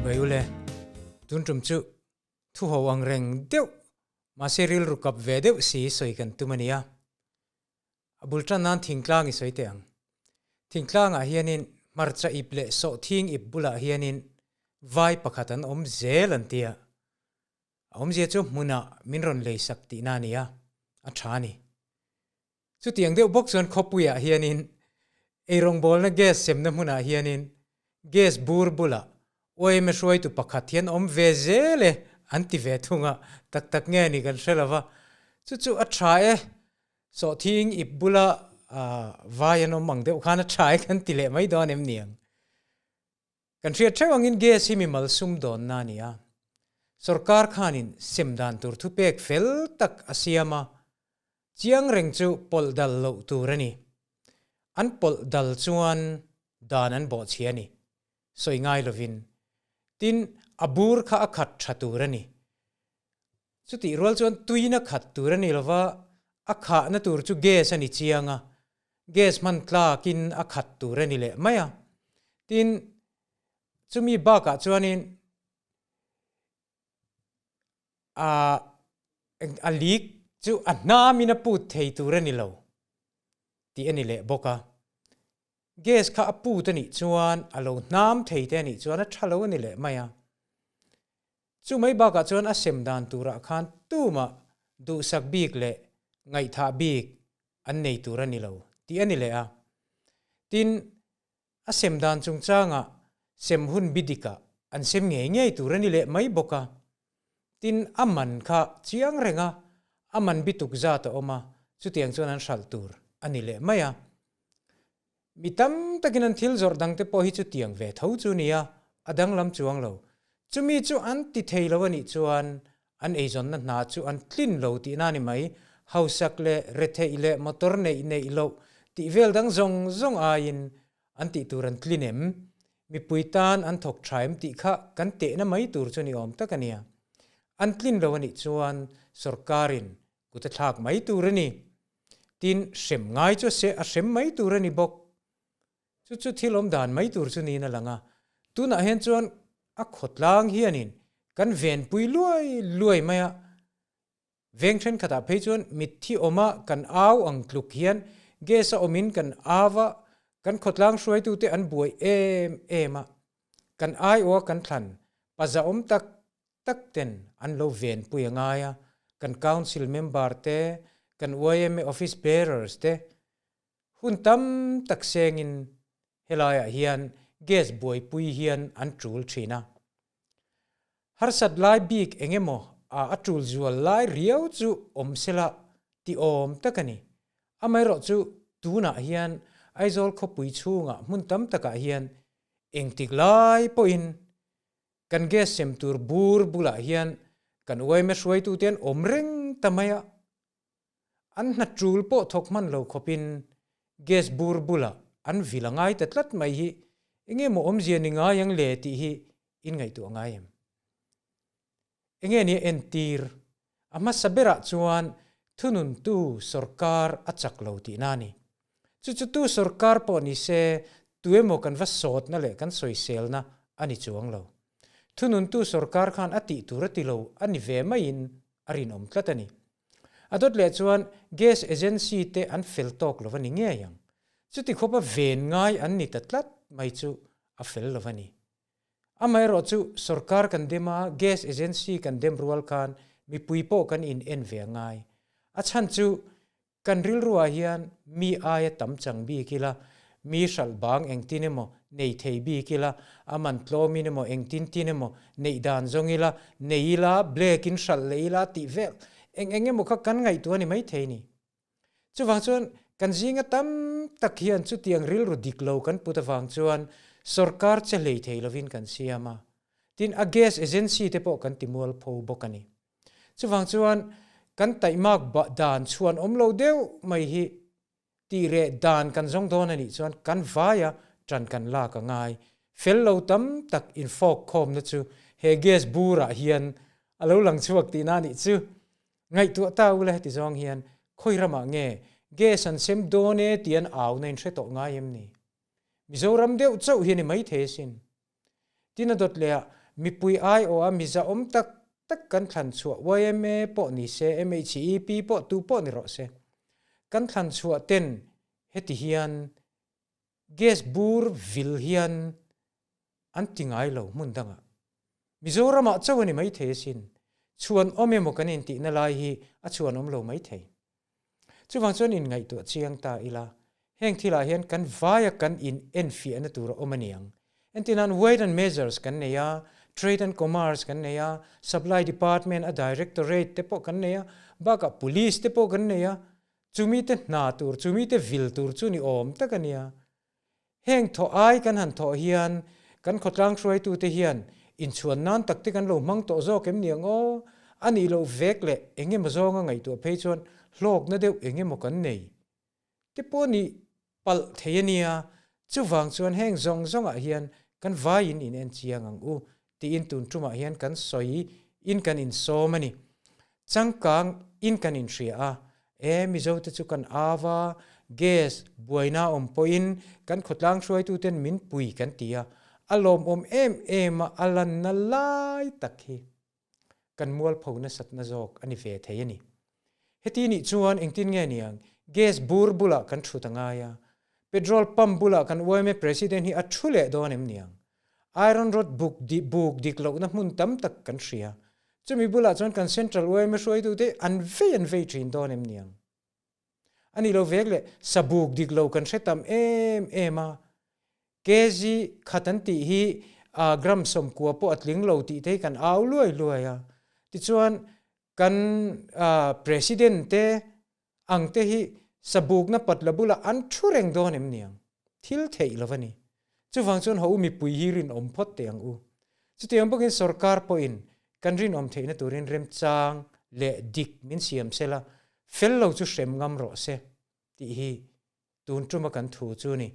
Chibai ule, tun tum chu thu ho ang reng deuh mahse rilru kap ve deuh si sawi kan tum a nia. A bul tan nan thingtlang i sawi teh ang. Thingtlangah hianin hmarcha ip leh sawhthing ip bulah hianin vai pakhat an awm zel an tia. A awmzia chu hmunah min rawn leisak tihna a ni a, a tha a ni. Chutiang deuh bawk chuan khawpuiah hianin eirawngbawlna gas semna hmunah hianin gas bur bulah yma hruaitu pakhat hian awm ve zel e an ti ve thung a, tak tak nge ni kan hre lo va. Chu chu a tha e, sawhthing ip bula vai an awm ang deuh khan a tha e kan ti leh mai dawn em niang. Kan hriat theuh angin gas hi mimal sumdawnna a ni a, sorkar khanin sem dan tur thupek fel tak a siam a, chiang reng chu pawlh dal loh tur a ni. An pawlh dal chuan dan an bawhchhia a ni, sawi ngai lovin. Tin, a bur kha a khat tha tur a ni. Chutih rual chuan tuina khat tur a ni lova, a khahna tur chu gas a ni chiang a, gas hman tlakin a khat tur a ni leh mai a. Tin, chumi bakah chuanin a a leak chu a hnamin a put thei tur a ni lo tih a ni leh bawk a. Gas kha a put a nih chuan a lo hnam thei te a nih chuan a tha lo a ni leh mai a. Chu mai bakah chuan a sem dan turah khan tumah duhsak bik leh ngaihthah bik an nei tur a ni lo tih a ni leh a. Tin, a sem dan chungchangah sem hun bi dikah an sem ngei ngei tur a ni leh mai bawk a. Tin, a man kha chiang reng a, a man bi tuk zat a awm a, chutiang chuan an hralh tur a ni leh mai a. Mi tam takin an thil zawrh dangte pawh hi chutiang ve tho chu nia, a danglam chuang lo. Chumi chu an ti thei lo a nih chuan an eizawnna hna chu an tlin lo tihna a ni mai. Hausak leh retheih leh motor neih neih loh tih vel dang zawng zawng aiin an tih tur an tlin em? Mipui tan an thawk tha em tih kha kan tehna mai tur chu ni awm tak a nia. An tlin lo a nih chuan sorkarin kut a thlak mai tur a ni. Tin, hrem ngai chu se a hrem mai tur a ni bawk. Chu chu thil awm dan mai tur chu niin a lang a. Tunah hian chuan a khawtlang hianin kan venpui luai luai mai a. Veng thenkhatah phei chuan mitthi awma kan au ang tluk hian gas a awmin kan au a, kan khawtlang hruaitute an buai em em a. Kan aiawha kan thlan paza awm tak tak ten an lo venpui a ngai a, kan Council member te, kan yma office bearers te hun tam tak sengin helaiah hian gas buaipui hian an tul thin a. Harsat lai bik eng emaw a a tul zual lai riau chu awm sela ti awm tak a ni. Amaherawhchu tunah hian Aizawl khawpui chhungah hmun tam takah hian engtik lai pawhin Kan gas sem tur bur bulah hian kan yma hruaitute an awm reng ta mai a, an hna tul pawh thawk hman lo khawpin gas bur bulah an vil a ngai ta tlat mai hi enge maw awmzia ni ngai ang le tih hi in ngaihtuah ngai em? Enge nia entir? A hmasa berah chuan thununtu sorkar a chak lo tihna a ni. Chu chu tu sorkar pawh ni se tuemaw kan va sawtna leh kan sawiselna a ni chuang lo. Thununtu sorkar khan a tih tur a ti lo a ni ve maiin a rinawm tlat a ni. A dawt leh chuan gas agency te an fel tawk lo a ni ngei ang. Chuti khawpa ven ngai an ni ta tlat mai chu a fel lo a ni. Amaherawh chu sorkar kan dem a, gas agency kan dem rual khan mipui pawh kan in en ve a ngai. A chhan chu kan rilruah hian mi aia tam chang bik ila, mi hralh bang engtin emaw nei thei bik ila, a man tlawmin emaw engtin tin emaw neih dan zawng ila, nei ila, black in hralh leh ila tih vel eng eng emaw kha kan ngaihtuah a ni maithei ni. Chuvang chuan kan zinga tam tak hian chutiang rilru dik lo kan put avang chuan sorkar che hlei thei lovin kan siam a, tin a gas agency te pawh kan ti mualpho bawk a ni. Chuvang chuan kan taihmak dan chhuan awm lo deuh mai hi tih reh dan kan zawng dawn a nih chuan kan vaia tan kan lak a ngai. Fel lo tam tak infawk khawmna chu he gas burah hian a lo lang chhuak tihna a nih chu. Ngaihtuah ta ula heti zawng hian khawi ramah nge gas an sem dawn e tih an au na in hre tawh ngai em ni? Mizoram deuh chauh hi a ni maithei asin. Tin a dawt leh ah Mipui aiawha miza awm tak tak kan thlan chhuah yma pawh ni se, MHEP pawh tu pawh ni rawh se. Kan thlan chhuah ten heti hian gas bur vil hian an ti ngai lo hmun dangah. Mizoramah chauh a ni maithei asin. Chhuan awm emaw kan intihna lai hi a chhuan awm lo maithei. Chuvang chuan inngaihtuah chiang ta ila, heng thilah hian kan vaia kan in enfiahna tur a awm a niang. Entirnan Weight and Measures kan nei a, Trade and Commerce kan nei a, Supply Department a Directorate te pawh kan nei a, bakah Police te pawh kan nei a, chumi te hna tur, chumi te vil tur chu ni awm tak a nia. Heng thawh ai kan han thawh hian kan khawtlang hruaitute hian inchhuan nan tak te kan lo hmang tawh zawk em ni ang aw? A nih loh vek leh eng emaw zawnga ngaihtuah phei chuan hlawkna deuh eng emaw kan nei te pawh nih palh thei a nia. Chuvang chuan heng zawng zawngah hian kan vaiin in en chiang ang u tiin tun tumah hian kan sawi in kan insawm a ni. Changkang in kan inhria a, e Mizo te chu kan au a, gas buaina awm pawhin kan khawtlang hruaituten min pui kan ti a, a lawmawm em em a, a lanna lai tak hi kan mualpho nasatna zawk a ni ve thei a ni. Heti nih chuan engtin nge niang, gas bur bulah kan thut a ngai a, petrol pump bulah kan yma president hi a thu leh dawn em niang? Iron rod buk buk dik lohna hmun tam tak kan hria. Chumi bulah chuan kan Central yma hruaitute an vei an vei thin dawn em niang? A nih lo vek leh sabuk dik lo kan hre tam em em a. Kg khat an tih hi gram 90 pawh a tling lo tih te hi kan au luai luai a. Tichuan kan President te ang te hi sabukna patla bulah an thu reng dawn em niang? Thil theih lo a ni. Chuvang chuan ho u mipui hi rinawm phawt teh ang u. Chutiang bawkin sorkar pawhin kan rinawm theihna turin remchang leh dik min siam sela, fel lo chu hrem ngam rawh se tih hi tun tuma kan thu chu ni.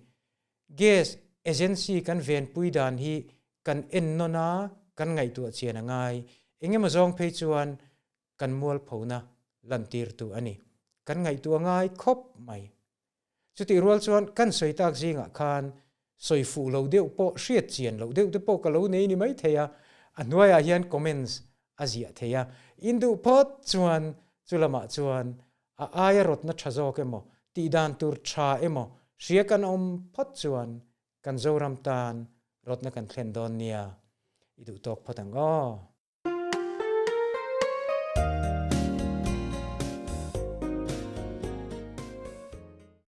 Gas agency kan venpui dan hi kan ennawn a, kan ngaihtuah chian a ngai. Engemaw zawng phei chuan kan mualphona lantirtu a ni. Kan ngaihtuah ngai khawp mai. Chutih rual chuan kan sawi tak zingah khan sawi fuh lo deuh pawh hriat chian loh deuh te pawh ka lo nei ni mai thei a, a hnuaiah hian comments a ziah thei a, in duh phawt chuan chu lamah chuan a aia rawtna tha zawk emaw tih dan tur tha emaw hria kan awm phawt chuan kan Zoram tan rawtna kan thlen dawn nia i duh tawk phawt ang aw.